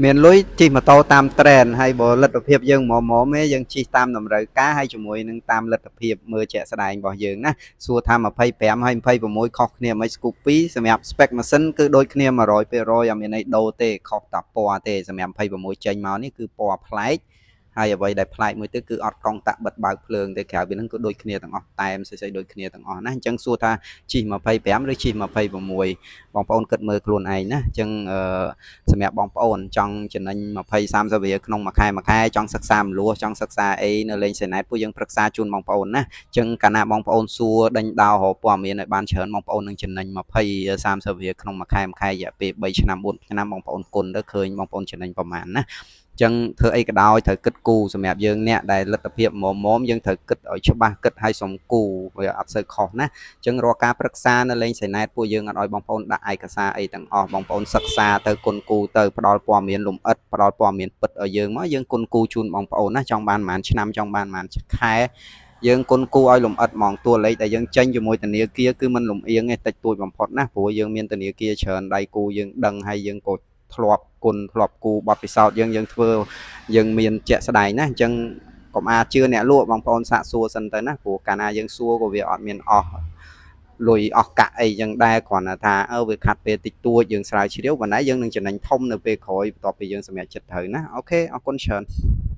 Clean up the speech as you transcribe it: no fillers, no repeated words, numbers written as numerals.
មានលុយជិះម៉ូតូតាម trend ហើយបើលទ្ធភាពយើងហ្មមៗទេយើងជិះតាមតម្រូវការហើយជាមួយនឹងតាមលទ្ធភាពមើលជាក់ស្ដែងរបស់យើងណាសួរថា25ហើយ26ខុសគ្នាមិន Scoopy សម្រាប់ spec ម៉ាស៊ីនគឺដូចគ្នា100%អត់មានអីដូរទេខុសតែពណ៌ទេសម្រាប់26ចេញមកនេះគឺពណ៌ប្លែកហើយអ្វីដែលប្លែកមួយទៀតគឺអត់កង់តាក់បិទបើកភ្លើងទេក្រៅពីហ្នឹងគឺដូចគ្នាទាំងអស់តែមស្អីៗដូចគ្នាទាំងអស់ណាអញ្ចឹងសួរថាជិះ25ឬជិះ26បងប្អូនគិតមើលខ្លួនឯងណាអញ្ចឹងអឺ សម្រាប់បងប្អូនចង់ចំណេញ20 30រៀលក្នុងមួយខែមួយខែចង់សិក្សាមលួសចង់សិក្សាអីនៅលេងសេណែតពួកយើងប្រឹក្សាជូនបងប្អូនណាអញ្ចឹងកាលណាបងប្អូនសួរដេញដោលរកព័ត៌មានឲ្យបានច្រើនបងប្អូននឹងចំណេញ20 30រៀលក្នុងមួយខែមួយខែរយៈពេល3ឆ្នាំ4ឆ្នាំបងប្អូនគុណទៅឃើញបងប្អូនចំណេញប្រមាណណាចឹងធ្វើអីក៏ដោយត្រូវគិតគូរសម្រាប់យើងអ្នកដែលលទ្ធភាពមុំមុំយើងត្រូវគិតឲ្យច្បាស់គិតឲ្យសំគូវាអត់សូវខុសណា ចឹងរាល់ការប្រឹក្សានៅលេងសៃណែតពួកយើងអត់ឲ្យបងប្អូនដាក់ឯកសារអីទាំងអស់បងប្អូនសិក្សាទៅគុណគូទៅផ្ដល់ព័ត៌មានលម្អិតផ្ដល់ព័ត៌មានពិតឲ្យយើងមកយើងគុណគូជូនបងប្អូនណាចង់បានប្រហែលឆ្នាំចង់បានប្រហែលខែយើងគុណគូឲ្យលម្អិតហ្មងតួលេខដែលយើងចេញជាមួយធនាគារគឺมันលំអៀងទេតិចតួចបំផុតណាព្រោះយើងមានធនាគារច្រើនដៃគូយើងដឹងហើយយើងក៏ធ្លាប់គុណធ្លាប់គូបទពិសោធន៍យើងយើងធ្វើយើងមានជាក់ស្ដែងណាអញ្ចឹងកុំអាជឿអ្នកលក់បងប្អូនសាកសួរសិនទៅណាព្រោះកាលណាយើងសួរក៏វាអត់មានអស់ លុយអស់កាក់អីចឹងដែរគ្រាន់តែថាអឺវាខាត់ពេលតិចតួចយើងស្រាវជ្រាវប៉ុន្តែយើងនឹងចំណេញធំនៅពេលក្រោយបន្ទាប់ពីយើងសម្រេចចិត្តត្រូវណាOK អរគុណច្រើន។